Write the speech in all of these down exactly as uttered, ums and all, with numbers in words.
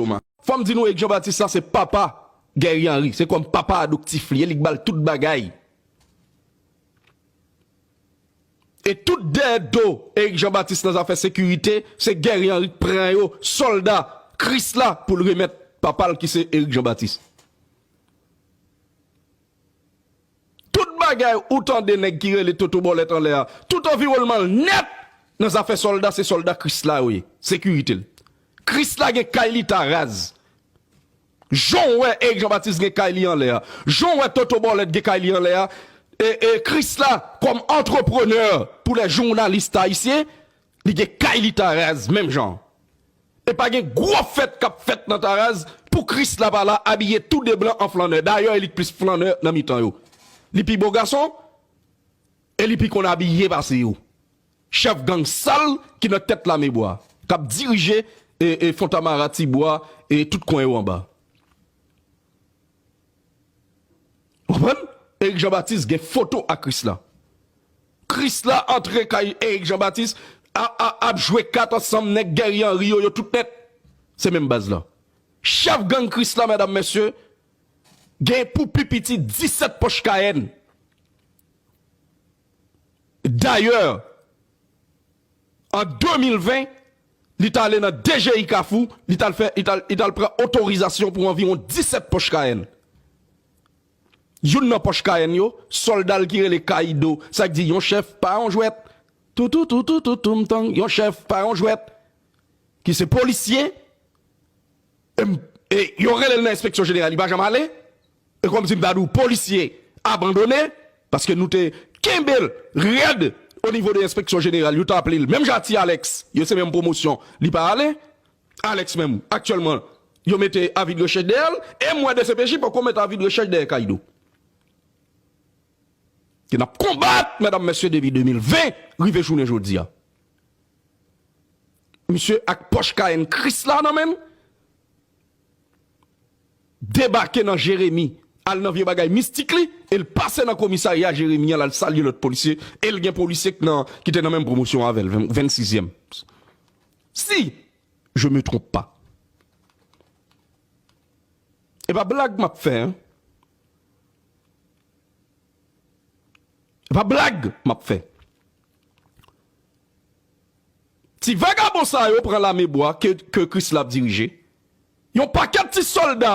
Thomas. Fò m di nou, Eric Jean Baptiste la, se papa Guerrier Henry. Se kòm papa adoptif li, e li k ba l tout bagay. E tout dèyè do Eric Jean Baptiste nan zafè sekirite, se Guerrier Henry k pran yo, sòlda Krisla, pou l remèt papa l ki se Eric Jean Baptiste. Tout bagay ou tande nèg ki rele Toto Bòlèt anlè a, tout anviwònman l nèt nan zafè sòlda, se sòlda Krisla yo ye, sekirite l. Krisla gen kay li Taraz. Jan w wè Eric Jean Baptiste gen kay li anlè a, jan w wè Toto Bòlèt gen kay li anlè a, e, e Krisla kòm antreprenè pou lè jounalis ayisyen, li gen kay li Taraz menm jan. E pa gen gwo fèt k ap fèt nan Taraz pou Krisla pa la abiye tou de blan an flannè. Dayè, e li k plis flannè nan mitan yo. Li pi bo gason, e li pi konn abiye pase yo. Chèf gang sal ki nan tèt lame bwa, k ap dirije e, e Fontamara, Tibwa, e tout kwen yo anba. Konprann? Eric Jean Baptiste gen foto a Krisla. Krisla antre kay Eric Jean Baptiste, a, a, ap jwe kat ansanm nèg Guerrier Henry yo, yo tout nèt. Se menm baz la. Chèf gang Krisla, medam, mesye, gen pou pi piti disèt pòch Cayenne. Dayè, an de mil ven, li t ale nan D G I Kafou, li t al fè, li t al, li t al pran otorizasyon pou anviwon disèt pòch Cayenne. Youn nan pòch Cayenne yo, sòlda l ki rele Kaido, sa k di yon chèf pa yon jwèt. Toutoutoutoutoutoumtang, yon chèf pa yon jwèt. Ki se polisye, e m, e yo rele l nan enspeksyon jeneral, li pa janm ale. E kòmsi m ta di w, polisye abandone, paske nou te kenbe l rèd o nivo de enspeksyon jeneral, yo t aple l. Menm jan a Ti Alex, yo se menm pwomosyon, li pa ale. Alex menm, aktyèlman, yo mete avi de rechèch dèyè l, e m wè D C P J poko mete avi de rechèch dèyè Kaido. Ke n ap konbat, medam, mesye, depi de mil ven, rive jounen jodi a. Misye ak pòch Cayenne Krisla nan men l, debake nan Jeremi, al nan vye bagay mistik li, e l pase nan komisarya Jeremi an, l al salye lòt polisye, e l gen polisye k nan, ki te nan menm pwomosyon avè l, ven, vennsizyèm. Si je me trompe pas. E pa blag m ap fè, en. E pa blag m ap fè. Ti vagabon sa yo pran lame bwa ke, ke Krisla ap dirije. Yon pakèt ti sòlda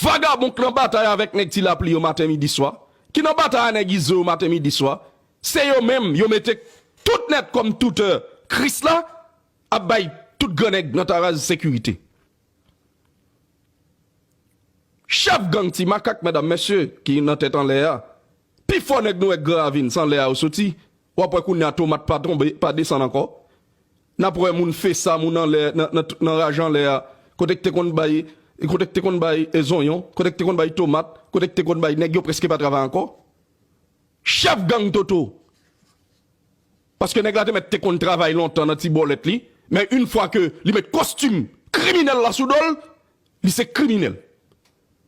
vagabon k nan batay avèk nèg Ti Lapli yo maten, midi, swa, ki nan batay a nèg Izo yo maten, midi, swa, se yo menm yo mete tout nèt kòm toutè Krisla ap bay tout gran nèg nan Taraz sekirite. Chèf gang Ti Makak, medam, mesye, ki nan tèt anlè a. Pifò nèg nou wè k Gran Ravin, se anlè a yo soti. W ap wè kounye a tomat pa tonbe, pa desann ankò. N ap wè moun Fesa, moun anlè, nan, nan, nan raje anlè a. Kote k te konn bay, kote k te konn bay, e, zonyon, kote k te konn bay tomat, kote k te konn bay, nèg yo prèske pa travay ankò. Chèf gang Toto. Paske nèg la te mèt te konn travay lontan nan ti bòlèt li, men yon fwa ke li met kostim kriminèl la sou do l, li se kriminèl.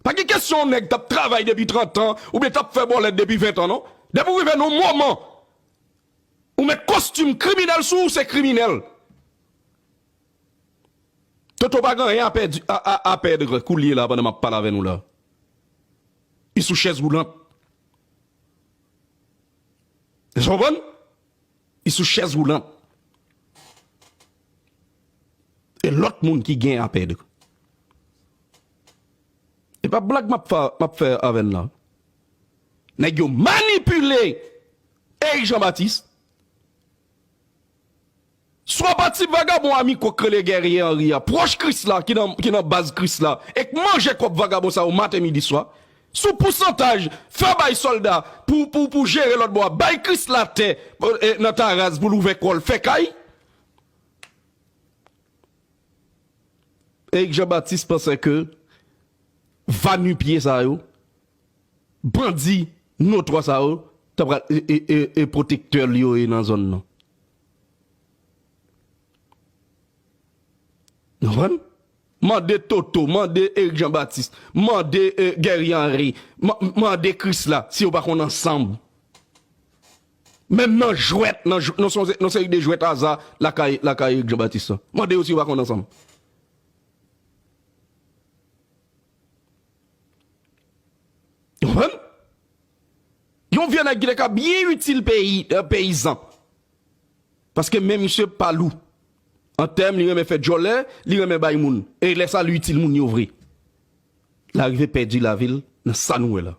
Pa gen kesyon yon nèg t ap travay depi trant an, oubyen t ap fè bòlèt depi ven an, non. Depi w rive nan yon moman, ou met kostim kriminèl sou ou, se kriminèl. Toto pa gen anyen a pèdi, a, a, a pèd kou l ye la pandan m ap pale avè nou la. Li sou chèz woulant. Èske w konprann? Li sou chèz woulant. E lòt moun ki gen a pèd. E pa blag m ap fè, m ap fè avè n la. Nèg yo manipile Eric Jean Baptiste. Swa pa ti vagabon Amiko k rele Guerrier Henry a, pwòch Krisla, ki nan, ki nan baz Krisla, e k manje kòb vagabon sa yo maten, midi, swa. Sou pousantaj, fè bay sòlda pou, pou, pou jere lòt bò a, bay Krisla tè, e, nan Taraz pou l ouvè kò l, fè kay. Eric Jean Baptiste panse ke va nu pieds sa yo, bandi notwa sa yo, ta pral, e, e, e, e pwotektè li yo ye nan zòn nan. Ou konprann? Mande Toto, mande Eric Jean Baptiste, mande, e, Guerrier Henry, ma-, mande Krisla si yo pa konn ansanm. Menm nan jwèt, nan jw-, nan son, nan seri de jwèt aza lakay, lakay Eric Jean Baptiste lan. Mande yo si yo pa konn ansanm. yon vye nèg ki te ka byen itil peyi, eh, peyizan. Paske men misye pa lou. An tèm, li renmen fè djòlè, li renmen bay moun. E lè sa, li itil moun yo vre. L arive pèdi lavi l nan sa nou wè la.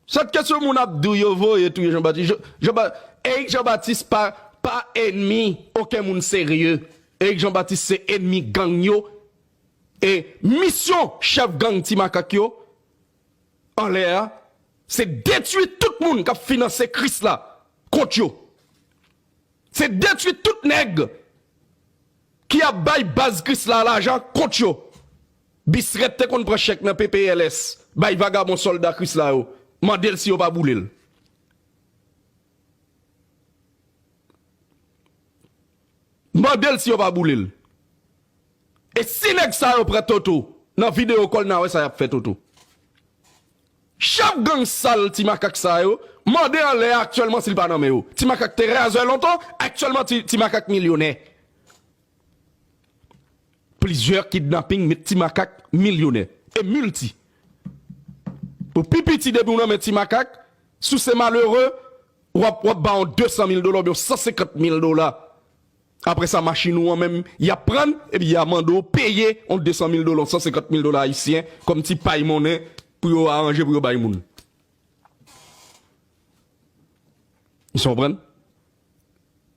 Sèt kesyon moun ap di w yo voye touye Jean Baptiste. Jean, Jean Ba-, Eric Jean Baptiste pa, pa ènmi okenn moun serye. Eric Jean Baptiste se ènmi gang yo. E misyon chèf gang Ti Makak yo anlè a, se detwi tout moun k ap finanse Krisla kont yo. Se detwi tout nèg ki ap bay baz Krisla lajan kont yo. Bisrèt te konn pran chèk nan P P L S, bay vagabon sòlda Krisla yo, mande l si yo pa boule l. Mande l si yo pa boule l. E si nèg sa yo pran Toto, nan videyo kòl n a wè sa y ap fè Toto. Chèf gang sal Ti Makak sa yo, mande anlè a aktyèlman si l pa nan men yo. Ti Makak te razè lontan, aktyèlman Ti, Ti Makak milyonè. Plizyè kidnaping met Ti Makak milyonè. E milti. Pou pi piti depi w nan men Ti Makak, si w se malere, w ap, w ap ba yon de san mil dola oubyen yon san senkant mil dola. Apre sa, machin ou an menm, y ap pran, epi y a mande w peye yon de san mil dola, yon san senkant mil dola ayisyen, kòm ti pay monnen pou yo aranje, pou yo bay moun. Ou konprann?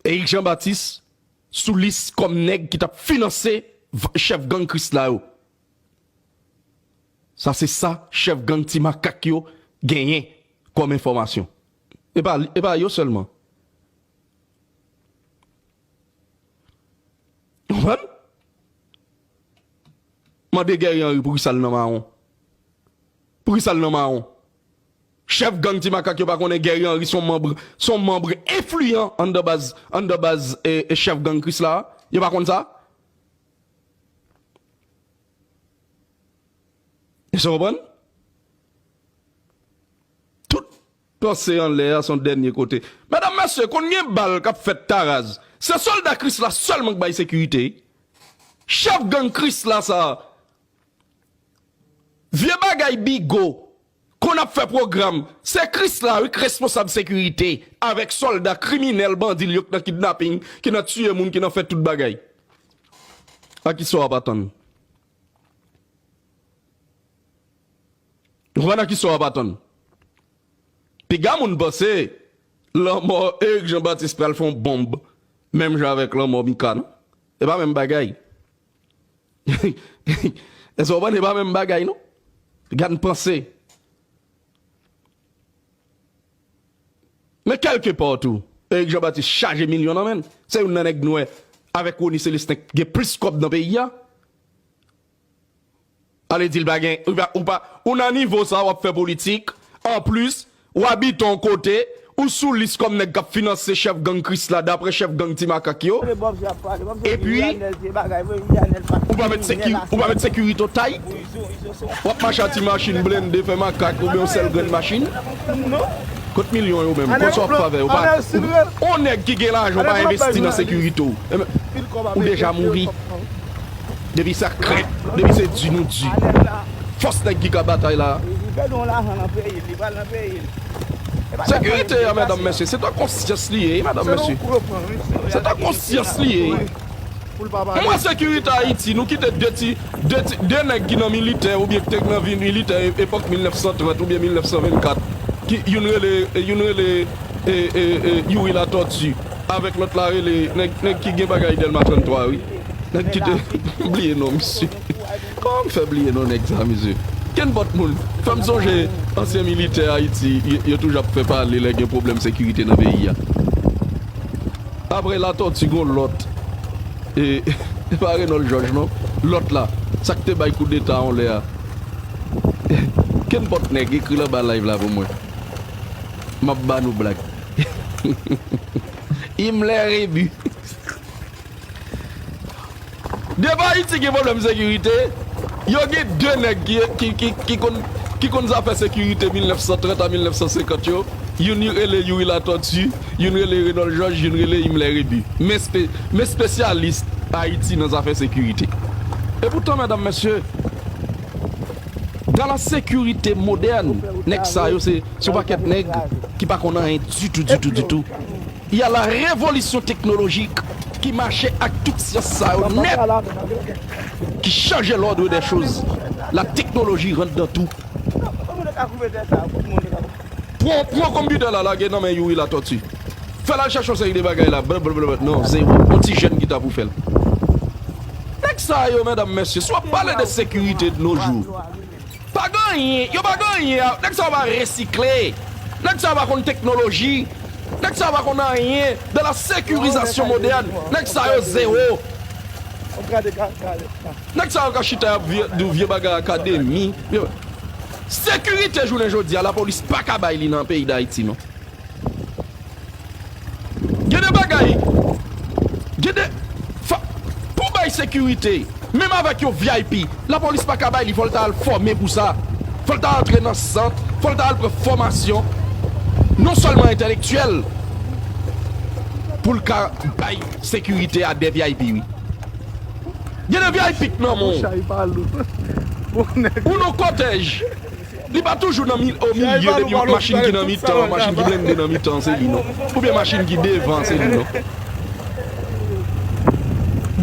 Eric Jean Baptiste sou lis kòm nèg ki t ap finanse v-, chèf gang Krisla yo. Sa se sa chèf gang Ti Makak yo genyen kòm enfòmasyon. E pa, e pa yo sèlman. Ou konprann? Mande Guerrier Henry poukisa l nan mawon. Poukisa l nan mawon? Chèf gang Ti Makak yo pa konnen Guerrier Henry se yon manm, se yon manm enfliyan anndan baz, anndan baz, e, e chèf gang Krisla a? Yo pa konn sa? Èske w konprann? Tout panse anlè a se yon dènye kote. Medam, mesye, konn gen bal k ap fèt Taraz. Se sòlda Krisla sèlman k bay sekirite. Chèf gang Krisla sa a. Vye bagay Bigo konn ap fè pwogram. Se Krisla wi k responsab sekirite avèk sòlda kriminèl bandi l yo k nan kidnaping, ki nan tiye moun, ki nan fè tout bagay. A kisa w ap atann? Ou konprann a kisa w ap atann? Piga moun panse lanmò Eric Jean Baptiste pral fè yon bonm menm jan avèk lanmò Mika, non? E pa menm bagay. Èske w konprann? E pa menm bagay, non? Piga n panse. Men kèlkepòt ou, Eric Jean Baptiste chaje milyon nan men l. Se youn nan nèg nwè avèk Rony Celestin k gen plis kòb nan peyi a. Ale di l pa gen, ou pa, ou pa, ou nan nivo sa, w ap fè politik. Anplis, w abite yon kote, ou sou lis kòm nèg k ap finanse chèf gang Krisla, daprè chèf gang Ti Makak yo. Epi, ou pa met seki-, ou pa met sekirite w tay. W ap mache a ti machin blende, fè makak, oubyen yon sèl grenn machin. Kot milyon yo menm? Kot sa w ap fè avè yo? Pa, ou, yon nèg ki gen lajan, w pa envesti nan sekirite w. Ou deja mouri. Depi sa krèk, depi se di nou di. Fòs nèg ki ka batay la. Sekirite a, medam, mesye, se ta konsyans li ye, medam, mesye. Se ta konsyans li ye. Mwen, sekirite Ayiti, nou kite de ti, de ti, de nèg ki nan militè oubyen ki te nan vi militè e-, epòk mil nèf san trant oubyen mil nèf san vennkat, ki youn rele, youn rele, e, e, e, Youri Latortue, avèk lòt la rele, nèg, nèg ki gen bagay Dèlma tranntwa, wi. Nèg ki te, m bliye non misye. Kòman m fè bliye non nèg sa, mesye? Kenpòt moun. Fè m sonje ansyen militè Ayiti, yo, yo toujou ap fè pale lè gen pwoblèm sekirite nan peyi a. Apre Latortue, gon lòt. E, e pa Renold Georges, non. Lòt la. Sa k te bay koudeta yon lè a. Kenpòt nèg, ekri l anba live la pou mwen. M ap ba nou blag. Himmler Rebu. Depi Ayiti gen pwoblèm sekirite, yo gen de nèg ki, ki, ki, ki konn, ki konn zafè sekirite mil nèf san trant a mil nèf san senkant yo. Youn rele Youri Latortue, youn rele Renold Georges, youn rele Himmler Rebu. Men espe-, men espesyalis Ayiti nan zafè sekirite. E poutan, medam, mesye, Dans la sécurité moderne, nèg sa yo se se yon pakèt nèg ki pa konn anyen ditou, ditou, ditou. Il y a la révolution technologique ki mache ak tout syans sa yo nèt, ki chanje l'ordre des choses. La technologie rentre dans tout. Pran, pran konpitè la, lage nan men Youri Latòti. Fè l al chache yon seri de bagay la, blablabla. Non, zewo. Yon ti jèn ki ta pou fè l. Nèg sa yo, medam, mesye, si w ap pale de sécurité de nos jours, pa gen anyen, yo pa gen anyen. Nèg sa yo pa resikle. Nèg sa yo pa konn teknoloji. Nèg sa yo pa konn anyen de la sécurisation moderne. Nèg sa yo zewo. Nèg sa yo ka chita y ap vye, di w vye bagay akademi. Yo, sekirite jounen jodi a, lapolis pa ka bay li nan peyi Dayiti, non. Gen de bagay, gen de, fa, pou bay sekirite, menm avèk yon V I P, lapolis pa ka bay li, fò l ta al fòme pou sa. Fò l ta antre nan sant, fò l ta al pran fòmasyon, non sèlman entèlektyèl, pou l ka bay sekirite a de V I P, wi. Gen de V I P k nan men w. Ou nan kòtèj. Li pa toujou nan mi-, o milye depi machin ki nan mitan, machin ki blende nan mitan, se li, non. Oubyen machin ki devan, se li, non.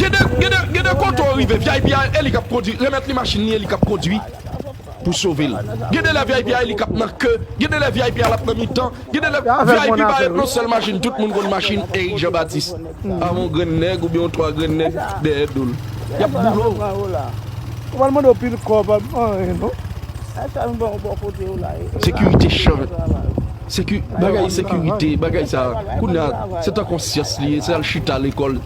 Gen de, gen de, gen de kote w rive, V I P a, e li k ap kondui, remèt li machin li, e li k ap kondui pou sove l. Gen de lè V I P a, e li k ap nan ke, gen de lè V I P a, l ap nan mitan, gen de lè V I P pa ret nan sèl machin, tout moun konn machin Eric Jean Baptiste. Avè yon grenn nèg oubyen yon twa grenn nèg dèyè do l. Y ap boule w. Ou pral mande w pil kòb, anyen, non. Sekirite chan. Seki-, bagay sekirite, bagay sa, kounye a, se tankou syans li ye, se al chita lekòl.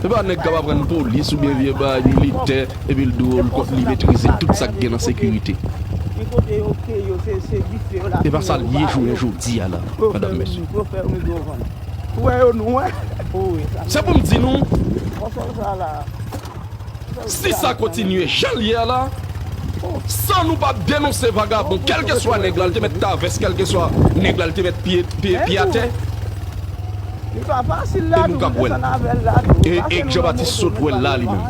Se pa nèg k ap aprann polis oubyen vye bagay militè, epi l di w li konn, li metrize tout sa k gen nan sekirite. E pa sa l ye jounen jodi a la, medam, mesye. Se pou m di nou, si sa kontinye jan l ye a la, san nou pa denonse vagabon, kèlkeswa nèg la, l te mèt ta vès, kèlkeswa nèg la, l te mèt pye, pye, pye atè. E nou k ap wè l. E, e Jean Baptiste sot wè l la, li menm.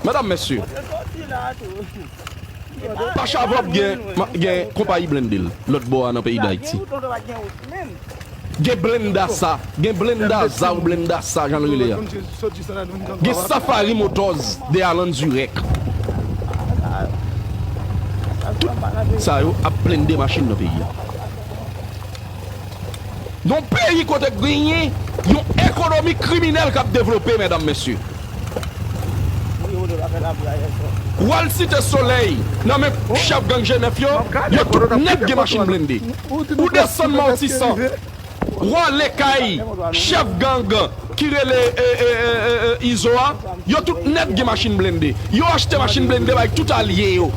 Medam, mesye, Pachavòb gen, gen konpayi blende l lòt bò a nan peyi Dayiti. Gen blenda sa, gen blenda za ou blenda sa, jan l rele a. Gen Safari Motors de Alan Zurek. Tout sa yo ap blende machin nan peyi a. Yon peyi kote k genyen yon ekonomi kriminèl k ap devlope, medam, mesye. W al Site Solèy, nan men chèf gang G nèf yo, yo tout nèt gen machin blende. Ou desann Matisan, w ale kay chèf gang ki rele, e, e, e, e, e, Izo a, yo tout nèt gen machin blende. Yo achte machin blende bay tout alye yo.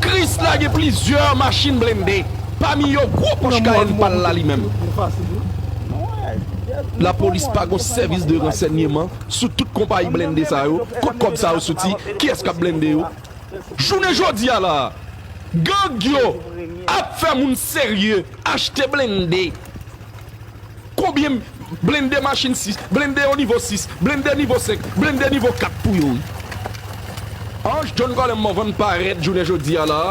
Chrysler gen plizyè machin blende. Pami yo, gwo pòch K N pa l la li menm. Lapolis pa gon sèvis de ransèyman sou tout konpayi blende sa yo. Kot kòb sa yo soti? Kiyès k ap blende yo? Jounen jodi a la, gang yo ap fè moun serye achte blende. Konbyen blende machin sis, blende o nivo sis, blende nivo senk, blende nivo kat pou yo, wi. Ange John Colin Morvan parèt jounen jodi a la,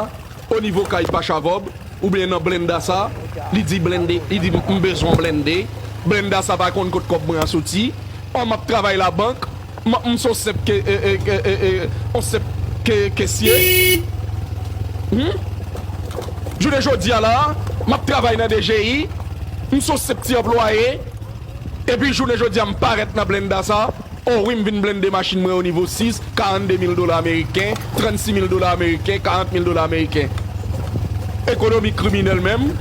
o nivo kay Pachavòb, oubyen nan blenda sa, li di blende, li di, "M bezwen blende." Blenda sa pa konn kot kòb mwen an soti. An, m ap travay labank, m, m se yon senp ke, e, e, e, e, e, yon senp ke, kesye. Hmm? Jounen jodi a la, m ap travay nan D G I, m se yon senp ti anplwaye, epi jounen jodi a, m parèt nan blenda sa, o wi, m vin blende machin mwen o nivo sis, karannde mil dola ameriken, trannsis mil dola ameriken, karant mil dola ameriken. Ekonomi kriminèl menm,